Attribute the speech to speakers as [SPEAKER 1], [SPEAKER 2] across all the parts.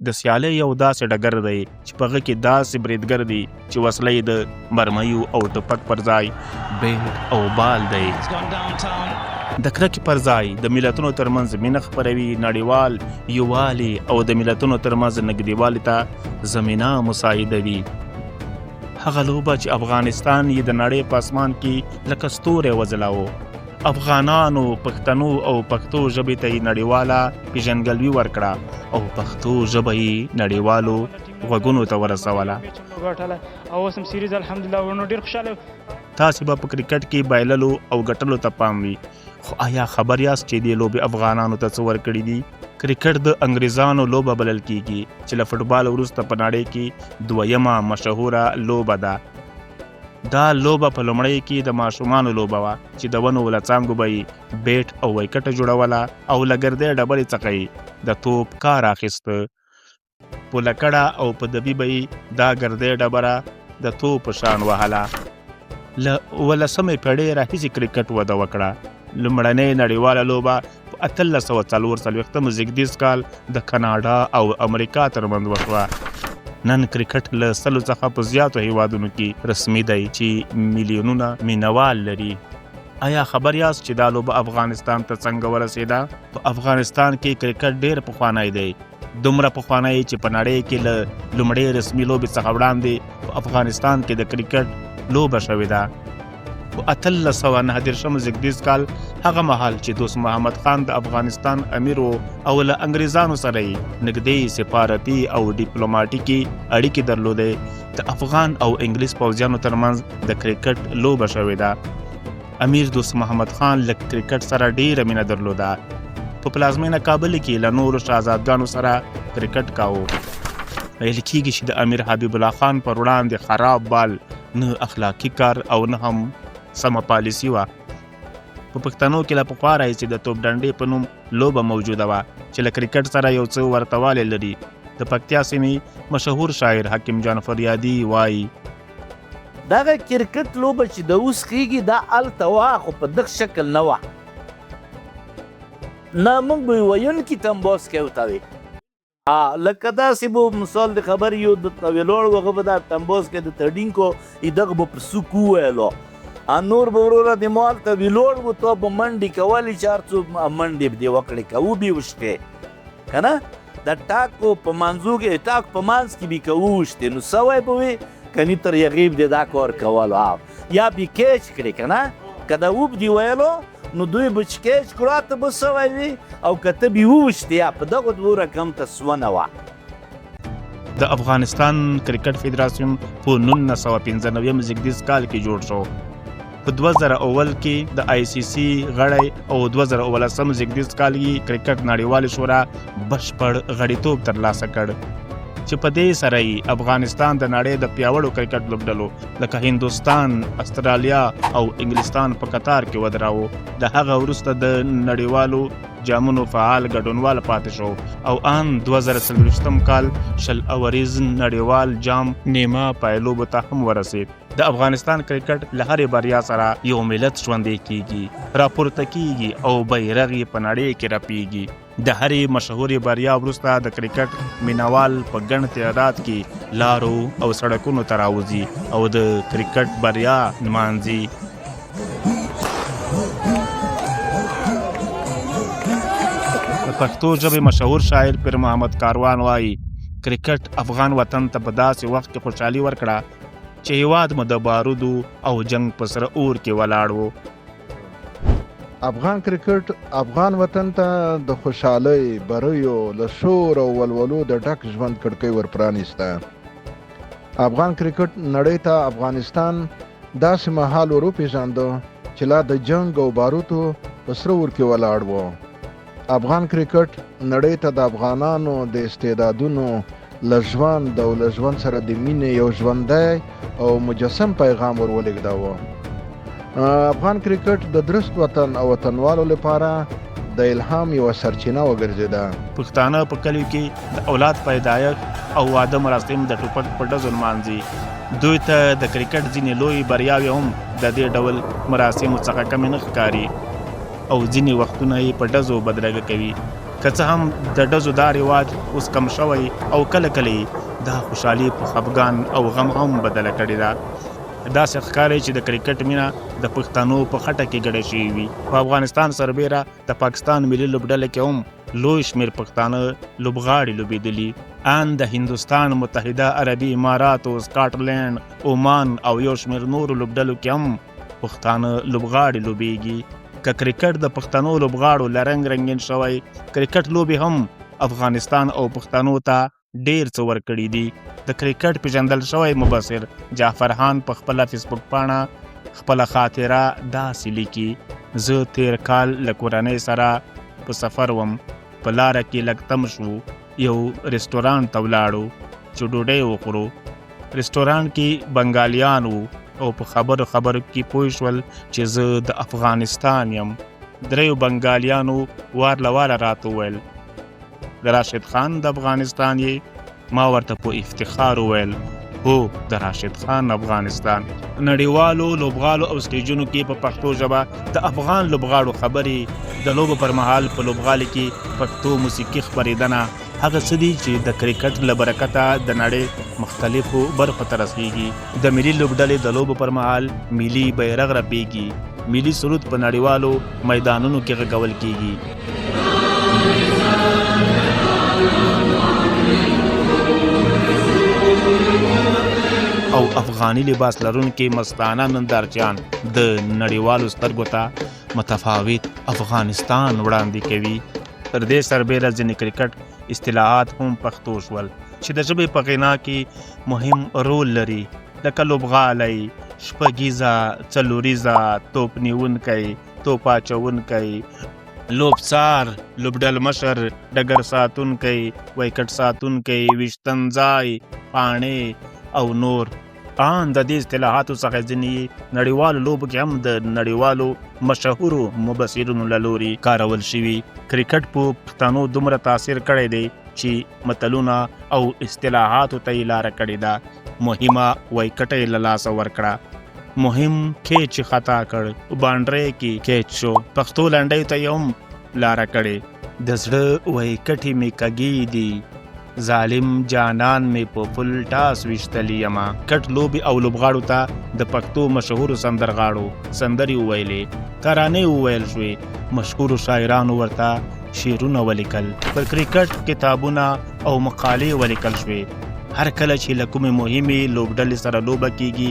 [SPEAKER 1] د سیالۍ یو داسې ډګر دی چې په هغه کې داسې بریدګر دي چې وسله یې د مرمیو او ټوپک پر ځای بیټ او بال دی. د کرکې پر ځای د ملتونو ترمنځ مینه خپروي، نړیوال یووالي او د ملتونو ترمنځ نږدېوالي ته زمینه مساعدوي. هغه لوبه چې افغانستان یې د نړۍ په اسمان کې لکه ستوری وځلاوه، افغانانو، پښتنو او پښتو ژبې ته یې نړیواله پیژندګلوي ورکړه او پښتو ژبه یې نړیوالو غوږونو ته ورسوله. تاسې به په کرکټ کې بایللو او ګټلو ته پام وي، خو ایا خبر یاست چې دې لوبې افغانانو ته څه ورکړي دي؟ کرکټ د انګریزانو لوبه بلل کیږي چې له فوټبال وروسته په نړۍ کې دویمه مشهوره لوبه ده. دا لوبه په لومړۍ کې د ماشومانو لوبه وه چې د ونو له څانګو به یې بیټ او ویکټه جوړوله او له ګردې ډبرې څخه یې د توپ کار اخیسته. په لکړه او په دبي به یې دا ګردې ډبره د توپ په شان وهله. له اوولسمې پېړۍ راهیسې کرکټ وده وکړه. لومړنۍ نړیواله لوبه په 1844 زیږدیز کال د کاناډا او امریکا ترمنځ وشوه. نن کرکټ له 100 څخه په زیاتو هیوادونو کې رسمي دی چې میلیونونه مینوال لري. آیا خبر یاست چې دا لوبه افغانستان ته څنګه ورسېده؟ په افغانستان کې کرکټ ډیر پخوانی دی، دومره پخوانی چې په نړۍ کې له لومړۍ رسمي لوبې څخه وړاندې په افغانستان کې د کرکټ لوبه شوې ده. په 1839 زیږدیز کال هغه مهال چې دوست محمد خان د افغانستان امیر و او له انګریزانو سره یې نږدې سفارتي او ډیپلوماټیکې اړیکې درلودې، د افغان او انګلیس پوځیانو ترمنځ د کرکټ لوبه شوې ده. امیر دوست محمد خان له کرکټ سره ډیره مینه درلوده. په پلازمینه کابل کې له نورو شهزادګانو سره کرکټ کاوه. ویل کیږي چې د امیر حبیب الله خان پر وړاندې خراب بال نه اخلاقي کار او نه هم سمه پالیسي وه. په پښتنو کې له پخوا راهیسې د توپ ډنډې په نوم لوبه موجوده وه چې له کرکټ سره یو څه ورته والی لري. د پکتیا سیمې مشهور شاعر حکیم جان فریادي وایي:
[SPEAKER 2] دغه کرکټ لوبه چې د اوس کېږي دا هلته وه، خو په دغه شکل نه وه. نه موږ به ویونکي تمبوسکی ورته وي. لکه داسې به مثال د خبر یو د ویلوړ وغه به دا تمبوسکی د تډینګ کو دغه به په سوک وویلو. نور به وروره د مو هلته ویلوړ و، ته به منډې کولې چې هر څو منډې به دې وکړې که وبې وشتې که نه د ټاکو په منځو کې ټاک په منځ کې به که ووشتې نو سوی به وي کني تر یغې به دې دا کار کولو یا به کیچ کړې که نه که دا وب دې ویلو نو دوی به چې کیچ کړو ته به سوی وي او که ته به ووشتې یا په دغو دوو رقم ته سونه وه.
[SPEAKER 1] د افغانستان کرکټ فدراسیون په 1995 زیږدیز کال کې جوړ شو. په 2001 کې د آی سي سي غړی او 2017 زیږدیز کال یې کرکټ نړیوالې شورا بشپړ غړیتوب ترلاسه کړ چې په دې سره یې افغانستان د نړۍ د پیاوړو کرکټ لوبډلو لکه هندوستان، استرالیا او انګلستان په کتار کې ودراوه. د هغه وروسته د نړیوالو جامونو فعال ګډونوال پاتې شو او ان 2024 کال 20 اوریز نړیوال جام نیمه پایلوبو ته هم ورسید. د افغانستان کرکټ له هرې بریا سره یو ملت ژوندی کیږي، راپورته کیږي او بیرغ یې په نړۍ کې رپیږي. د هرې مشهورې بریا وروسته د کرکټ مینوال په ګڼ تعداد کې لارو او سړکونو ته راوځي او د کرکټ بریا نمانځي. د پښتو ژبې مشهور شاعر پیر محمد کاروان وایي، کرکټ افغان وطن ته په داسې وخت کې خوشحالي ورکړه چې هیواد مو د بارودو او جنګ په سره اور کې ولاړ و.
[SPEAKER 3] افغان کرکټ افغان وطن ته د خوشحالۍ، بریو، له شور او ولولو د ډک ژوند کړکۍ ور پرانیسته. افغان کرکټ نړۍ ته افغانستان داسې مهال ور وپېژانده چې لا د جنګ او باروتو په سره اور کې ولاړ و. افغان کرکټ نړۍ ته د افغانانو د استعدادونو له ژوند او له ژوند سره د مینې یو ژوندی او مجسم پیغام ور ولېږداوه. افغان کرکټ د درست وطن او وطنوالو لپاره د الهام یوه سرچینه وګرځېده.
[SPEAKER 1] پښتانه په کلیو کې د اولاد پیدایښت او واده مراسم د ټوپک په ډزو نمانځي. دوی ته د کرکټ ځینې لویې بریاوې هم د دې ډول مراسمو څخه کمې نه ښکاري او ځینې وختونه یې په ډزو بدرګه کوي. که څه هم د ډزو دا رواج اوس کم شوی او کله کله یې دا خوشحالي په خفګان او غم هم بدله کړې ده. داسې ښکاري چې د کرکټ مینه د پښتنو په خټه کې ګډه شوې وي. په افغانستان سربېره د پاکستان ملي لوبډله کې هم لوی شمېر پښتانه لوبغاړي لوبېدلي. ان د هندوستان، متحده عربي اماراتو، سکاټلنډ، عمان او یو شمېر نورو لوبډلو کې هم پښتانه لوبغاړي لوبېږي. که کرکټ د پښتنو لوبغاړو له رنګ رنګین شوی، کرکټ لوبې هم افغانستان او پښتنو ته ډیر څه ورکړي دي. د کرکټ پیژندل شوی مبصر جعفر خان په خپله فیسبوک پاڼه خپله خاطره داسې لیکي: زه تیر کال له کورنۍ سره په سفر وم، په لاره کې لږ تم شوو، یو رستورانت ته ولاړو چې ډوډۍ وخورو. رستورانت کې بنګالیان وو او په خبرو خبرو کې پوه شول چې زه د افغانستان یم. دریو بنګالیانو وار له واره راته وویل، د راشد خان د افغانستان یې؟ ما ورته په افتخار وویل، هو د راشد خان افغانستان. نړیوالو لوبغالو او سټیجونو کې په پښتو ژبه د افغان لوبغاړو خبرې، د لوبو پر مهال په لوبغالي کې پښتو موسیقي خپرېدنه هغه څه دي چې د کرکټ له برکته د نړۍ مختلفو برخو ته رسېږي. د ملي لوبډلې د لوبو پر مهال ملي بیرغ رپېږي، ملي سرود په نړیوالو میدانونو کې غږول کېږي. او افغاني لباس لرونکي مستانه نندارچیان د نړیوالو سترګو ته متفاوت افغانستان وړاندې کوي. تر دې سربېره ځینې کرکټ اصطلاحات هم پښتو شول چې د ژبې په غنا کې مهم رول لري، لکه لوبغالی، شپږیزه، څلوریزه، توپ نیونکی، توپ اچوونکی، لوبڅار، لوبډلمشر، ډګر ساتونکی، ویکټ ساتونکی، ویشتنځای، پاڼې او نور. آن د دې اصطلاحاتو څخه ځینې یې نړیوالو لوبو کې هم د نړیوالو مشهورو مبصرینو له لوري کارول شوي. کرکټ په پښتنو دومره تاثیر کړی دی چې متلونه او اصطلاحاتو ته یې لاره کړې ده. مهمه ویکټه یې له لاسه ورکړه، مهم کیچ یې خطا کړ، باونډرۍ کې کیچ شو. پښتو لنډیو ته یې هم لاره کړې. د زړه ویکټې مې کږې دي، ظالم جانان مې په فل ټاس ویشتلی یمه. کټ لوبې او لوبغاړو ته د پښتو مشهورو سندرغاړو سندرې وویلې، ترانې وویل شوې، مشهورو شاعرانو ورته شعرونه ولیکل، پر کرکټ کتابونه او مقالې ولیکل شوې. هر کله چې له کومې مهمې لوبډلې سره لوبه کیږي،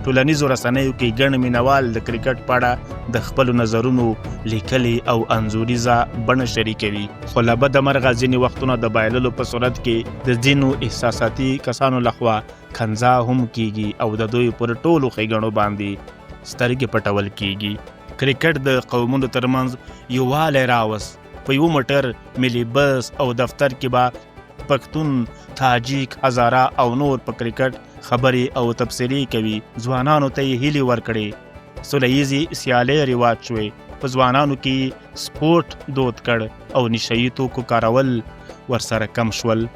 [SPEAKER 1] ټولنیزو رسنیو کې ګڼ مینوال د کرکټ په اړه د خپلو نظرونو لیکلې او انځوریزه بڼه شریکوي. خو له بده مرغه ځینې وختونه د بایللو په صورت کې د ځینو احساساتي کسانو لخوا کنځا هم کیږي او د دوی پر ټولو ښېګڼو باندې سترګې پټول کیږي. کرکټ د قومونو ترمنځ یووالی راوست. په یوه موټر، ملي بس او دفتر کې به پښتون، تاجیک، هزاره او نور په کرکټ خبرې او تبصرې کوي. ځوانانو ته یې هیلې ورکړې، سوله ییزې سیالۍ رواج شوې، په ځوانانو کې سپورت دود کړ او نشه یي توکو کارول ورسره کم شول.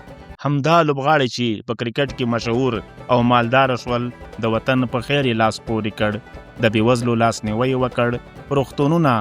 [SPEAKER 1] همدا لوبغاړي چې په کرکټ کې مشهور او مالدار شول، د وطن په خیر یې لاس پورې کړ، د بېوزلو لاسنیوی یې وکړ، روغتونونه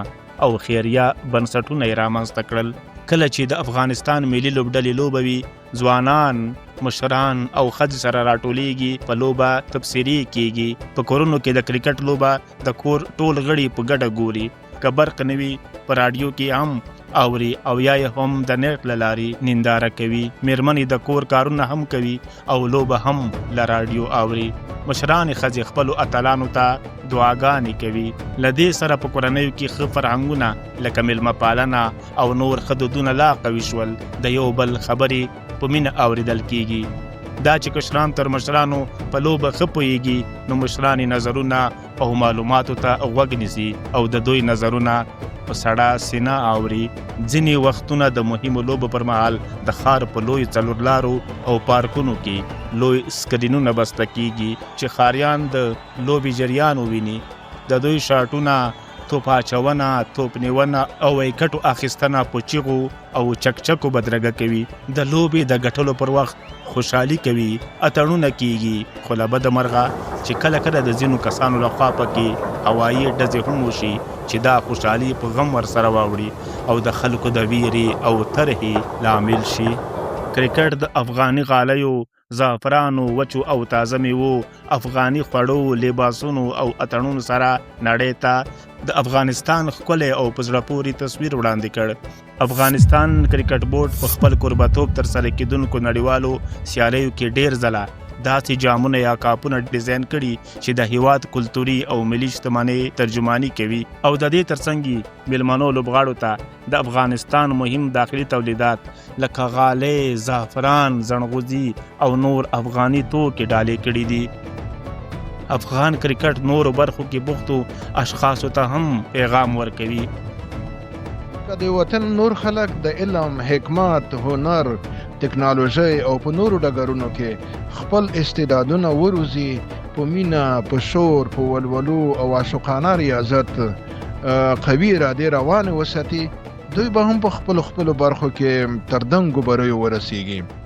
[SPEAKER 1] او خیریه بنسټونه یې رامنځته کړل. کله چې د افغانستان ملي لوبډلې لوبه وي، ځوانان، مشران او ښځې سره راټولېږي، په لوبه تبصرې کېږي. په کورونو کې د کرکټ لوبه د کور ټول غړي په ګډه ګوري. که برق نه وي، په راډیو کې هم اوري او یا یې هم د نېټ له لارې ننداره کوي. مېرمنې د کور کارونه هم کوي او لوبه هم له راډیو اوري. مشرانې ښځې خپلو اتلانو ته دعاګانې کوي. له دې سره په کورنیو کې ښه فرهنګونه لکه مېلمه پالنه او نور ښه دودونه لا قوي شول. د یو بل خبرې په مینه اورېدل کېږي. دا چې کشران تر مشرانو په لوبه ښه پوهېږي، نو مشران یې نظرونه او معلوماتو ته غوږ نیسي او د دوی نظرونه په سړه سینه اوري. ځینې وختونه د مهمو لوبو پر مهال د ښار په لویو څلورلارو او پارکونو کې لوی سکرینونه بسته کیږي چې ښاریان د لوبې جریان وویني. د دوی شاټونه، توپ اچونه، توپ نیونه او ویکټو اخیستنه په چیغو او چکچکو بدرګه کوي. د لوبې د ګټلو پر وخت خوشحالي کوي، اتڼونه کیږي، خو له بده مرغه چې کله کله د ځینو کسانو لخوا پکې هوایي ډزې هم وشي. چې دا خوشحالي په غم ورسره واوړي او د خلکو د ویرې او ترهې لامل شي. کرکټ د افغاني غالیو، زعفرانو، وچو او تازه میوو، افغاني خوړو، لباسونو او اتڼونو سره نړۍ ته د افغانستان ښکلی او په زړه پورې تصویر وړاندې کړ. افغانستان کرکټ بورډ په خپل کوربتوب ترسره کېدونکو نړیوالو سیالیو کې ډېر ځله داسې جامونه یا کاپونه ډیزاین کړي چې د هیواد کلتوري او ملي شتمنۍ ترجماني کوي او د دې ترڅنګ میلمنو لوبغاړو ته د افغانستان مهم داخلي تولیدات لکه غالۍ، زعفران، زڼغوزي او نور افغاني توکي ډالۍ کړي دي. افغان کرکټ نورو برخو کې بوختو اشخاصو ته هم پیغام ورکوي.
[SPEAKER 3] که د وطن نور خلک د علم، حکمت، هنر، تکنالوژۍ او په نورو ډګرونو کې خپل استعدادونه وروزي، په مینه، په شور، په ولولو او عاشقانه ریاضت قوي ارادې روانې وساتي، دوی به هم په خپلو خپلو برخو کې تر دنګو بریو ورسیږي.